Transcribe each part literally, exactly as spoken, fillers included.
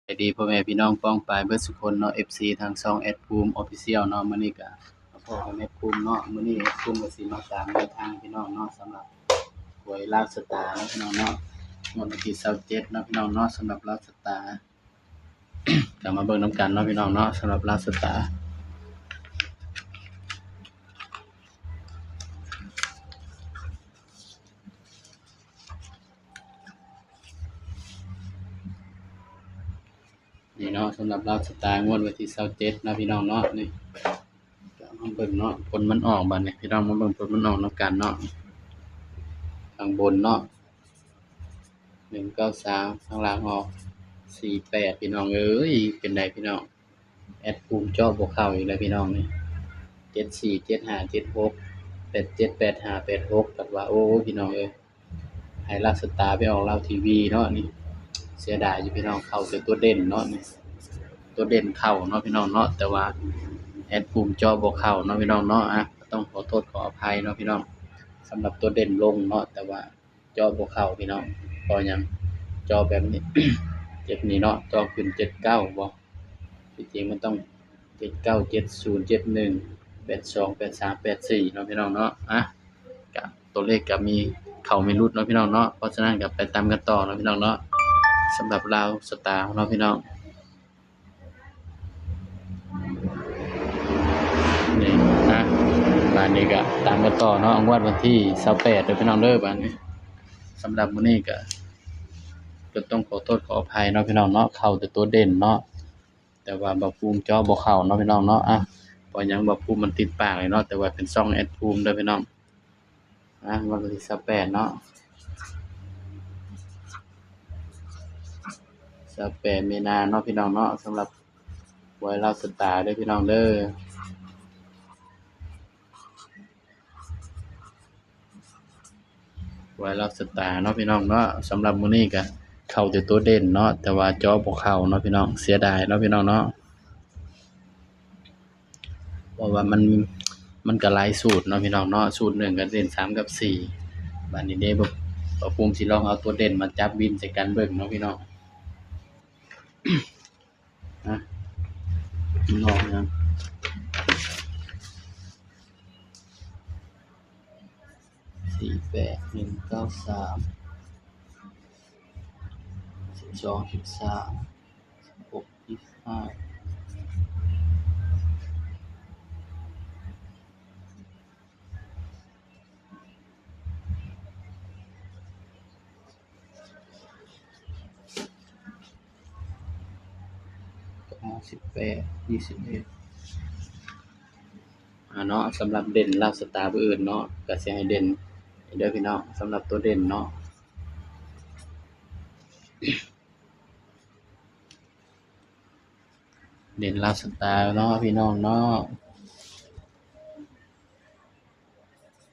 สวัสดีพ่อแม่พี่น้องป้องปายเบิดสุคนเนาะ เอฟซี ทางช่องแอดภูมิ Official เนาะ มื้อนี้ก็มาพบกับแอดภูมิเนาะ มื้อนี้แอดภูมิก็สิมาตามแนวทางพี่น้องเนาะ สำหรับหวยลาวสตาร์เนาะพี่น้องเนาะ งวดวันที่ยี่สิบเจ็ดเนาะพี่น้องเนาะ สำหรับลาวสตาร์ ก็มาเบิ่งนำกันเนาะพี่น้องเนาะ สำหรับลาวสตาร์ นี่เนาะ สำหรับลาวสตาร์ งวดวันที่ยี่สิบเจ็ดเนาะพี่น้องเนาะ นี่ ก็มาเบิ่งเนาะ ผลมันออกบัดนี้ พี่น้องมาเบิ่งผลมันออกนำกันเนาะ ข้างบนเนาะ หนึ่งเก้าสาม ข้างล่างออก สี่แปด พี่น้องเอ้ย เป็นไดพี่น้อง แอดภูมิเจาะบ่เข้าอีกแล้วพี่น้องนี่ เจ็ดสี่ เจ็ดห้า เจ็ดหก แปดเจ็ด แปดห้า แปดหก ตัดว่า โอ้ พี่น้องเอ้ย ให้ลาวสตาร์ไปออกลาวทีวีเนาะนี่ เสียดายอยู่พี่น้อง เข้าแต่ตัวเด่นเนาะนี่ ตัวเด่นเข้าเนาะพี่น้องเนาะ แต่ว่าแอดภูมิเจาะบ่เข้าเนาะพี่น้องเนาะ อ่ะ ก็ต้องขอโทษขออภัยเนาะพี่น้อง สำหรับตัวเด่นลงเนาะ แต่ว่าเจาะบ่เข้าพี่น้อง เพราะหยัง เจาะแบบนี้ เจ็ดนี่เนาะ เจาะขึ้น เจ็ดเก้า บ่ ที่จริงมันต้อง เจ็ดเก้า เจ็ดศูนย์ เจ็ดหนึ่ง แปดสอง แปดสาม แปดสี่ เนาะพี่น้องเนาะ อ่ะ ก็ตัวเลขก็มีเข้ามีหลุดเนาะพี่น้องเนาะ เพราะฉะนั้นก็ไปตามกันต่อเนาะพี่น้องเนาะ สำหรับลาวสตาร์เนาะพี่น้อง นี่นะ บาดนี้ก็ตามกันต่อเนาะ งวดวันที่ยี่สิบแปดเด้อพี่น้องเด้อ บาดนี้ สำหรับมื้อนี้ก็ ก็ต้องขอโทษขออภัยเนาะพี่น้องเนาะ เข้าแต่ตัวเด่นเนาะ แต่ว่าบ่าวภูมิเจาะบ่เข้าเนาะพี่น้องเนาะ อ่ะ เพราะหยัง บ่าวภูมิมันติดปากเลยเนาะ แต่ว่าเป็นช่องแอดภูมิเด้อพี่น้อง อ่ะ งวดวันที่ยี่สิบแปดเนาะ ยี่สิบแปดมีนาเนาะพี่น้องเนาะ สำหรับหวยลาวสตาร์เด้อพี่น้องเด้อ หวยลาวสตาร์เนาะพี่น้องเนาะ สำหรับมื้อนี้ก็เข้าแต่ตัวเด่นเนาะ แต่ว่าเจาะบ่เข้าเนาะพี่น้อง เสียดายเนาะพี่น้องเนาะ เพราะว่ามัน มันก็หลายสูตรเนาะพี่น้องเนาะ สูตรหนึ่งก็เด่นสามกับสี่ บาดนี้เด้ บ่าวภูมิสิลองเอาตัวเด่นมาจับวินใส่กันเบิ่งเนาะพี่น้อง ฮะ มันออกยัง สี่แปด หนึ่งเก้าสาม สิบสอง สิบสาม สิบหก ยี่สิบห้า เก้า สิบแปด ยี่สิบเอ็ด อ่าเนาะ สำหรับเด่นลาวสตาร์มื้ออื่นเนาะ ก็สิให้เด่นเด้อพี่น้อง สำหรับตัวเด่นเนาะ เด่นลาวสตาร์เนาะพี่น้องเนาะ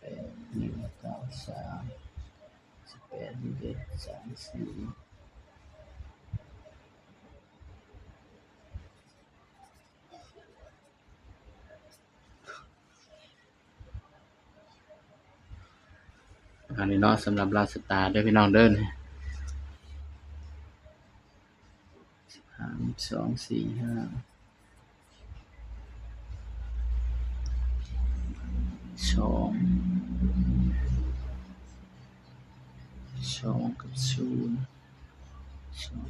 แปด หนึ่งเก้าสาม สิบแปด ยี่สิบเอ็ด สามสี่ อันนี้เนาะ สำหรับลาวสตาร์เด้อพี่น้องเด้อ สาม สอง สี่ ห้า สอง สอง กับ ศูนย์ สอง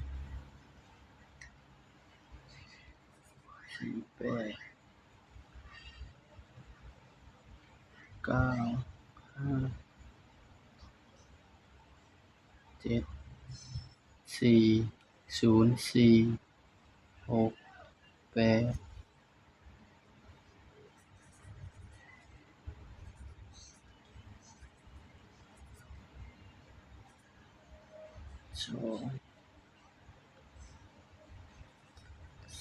สี่แปด เก้า ห้า เจ็ด สี่ ศูนย์ สี่ หก แปด สอง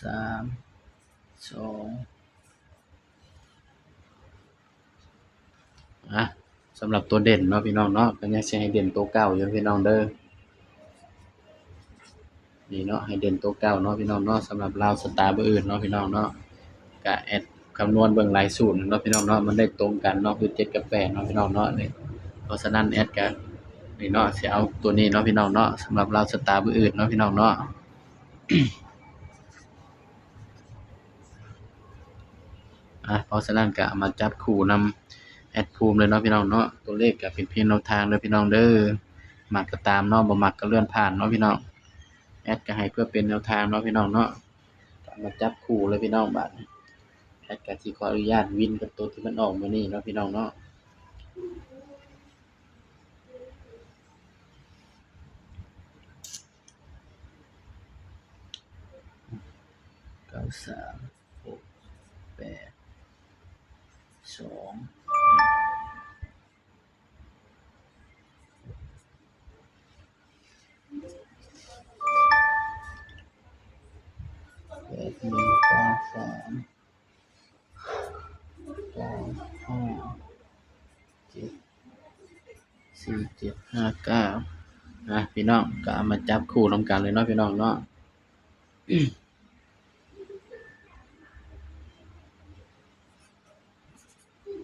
สาม สอง อ่ะ สำหรับตัวเด่นเนาะพี่น้องเนาะ ก็ยังสิให้เด่นตัวเก่าอยู่พี่น้องเด้อ นี่เนาะ ให้เด่นตัวเก่าเนาะพี่น้องเนาะ สำหรับลาวสตาร์มื้ออื่นเนาะพี่น้องเนาะ ก็แอดคำนวณเบิ่งหลายสูตรเนาะพี่น้องเนาะ มันได้ตรงกันเนาะ คือเจ็ดกับแปดเนาะพี่น้องเนาะ นี่ เพราะฉะนั้นแอดก็ นี่เนาะ สิเอาตัวนี้เนาะพี่น้องเนาะ สำหรับลาวสตาร์มื้ออื่นเนาะพี่น้องเนาะ อ่ะ เพราะฉะนั้นก็เอามาจับคู่นำแอดภูมิเลยเนาะพี่น้องเนาะ ตัวเลขก็เป็นเพียงแนวทางเด้อพี่น้องเด้อ มักก็ตามเนาะ บ่มักก็เลื่อนผ่านเนาะพี่น้อง แอดก็ให้เพื่อเป็นแนวทางเนาะพี่น้องเนาะ เอามาจับคู่เลยพี่น้อง บาดนี้แอดก็สิขออนุญาตวินกับตัวที่มันออกมื้อนี้เนาะพี่น้องเนาะ เก้าสาม หกแปด สอง แปดหนึ่งเก้าสาม เก้าห้า เจ็ดสี่ เจ็ดห้าเก้า นะพี่น้อง ก็เอามาจับคู่นำกันเลยเนาะพี่น้องเนาะ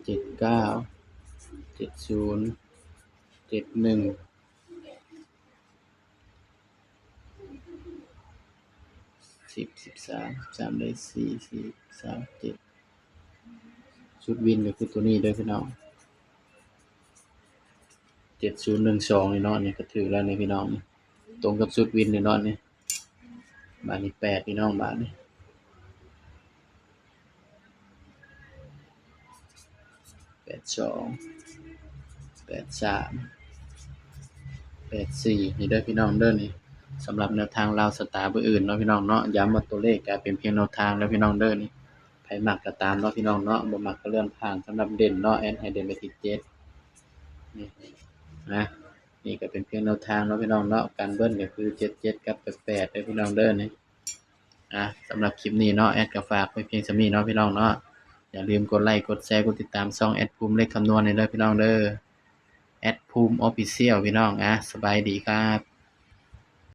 เจ็ดเก้า เจ็ดศูนย์ เจ็ดหนึ่ง สิบ สิบสาม สิบสาม ได้สี่ สี่ สาม เจ็ด ชุดวินก็คือตัวนี้เด้อพี่น้อง เจ็ดศูนย์หนึ่งสอง นี่เนาะ นี่ก็ถืกแล้วนี่พี่น้อง ตรงกับชุดวินนี่เนาะนี่ บาดนี้แปดพี่น้อง บาดนี้ แปดสอง แปดสาม แปดสี่ นี่เด้อพี่น้องเด้อนี่ สำหรับแนวทางลาวสตาร์มื้ออื่นเนาะพี่น้องเนาะ ย้ำว่าตัวเลขก็เป็นเพียงแนวทางเด้อพี่น้องเด้อนี่ ไผมักก็ตามเนาะพี่น้องเนาะ บ่มักก็เลื่อนผ่าน สำหรับเด่นเนาะ แอดให้เด่นไปที่เจ็ด นี่นะ นี่ก็เป็นเพียงแนวทางเนาะพี่น้องเนาะ กันเบิ้ลก็คือเจ็ดเจ็ดกับแปดแปดเด้อพี่น้องเด้อนี่ อ่ะ สำหรับคลิปนี้เนาะ แอดก็ฝากไว้เพียงส่ำนี้เนาะพี่น้องเนาะ อย่าลืมกดไลค์ กดแชร์ กดติดตามช่องแอดภูมิเลขคำนวณให้เด้อพี่น้องเด้อ แอดภูมิ Official พี่น้อง อ่ะ สบายดีครับ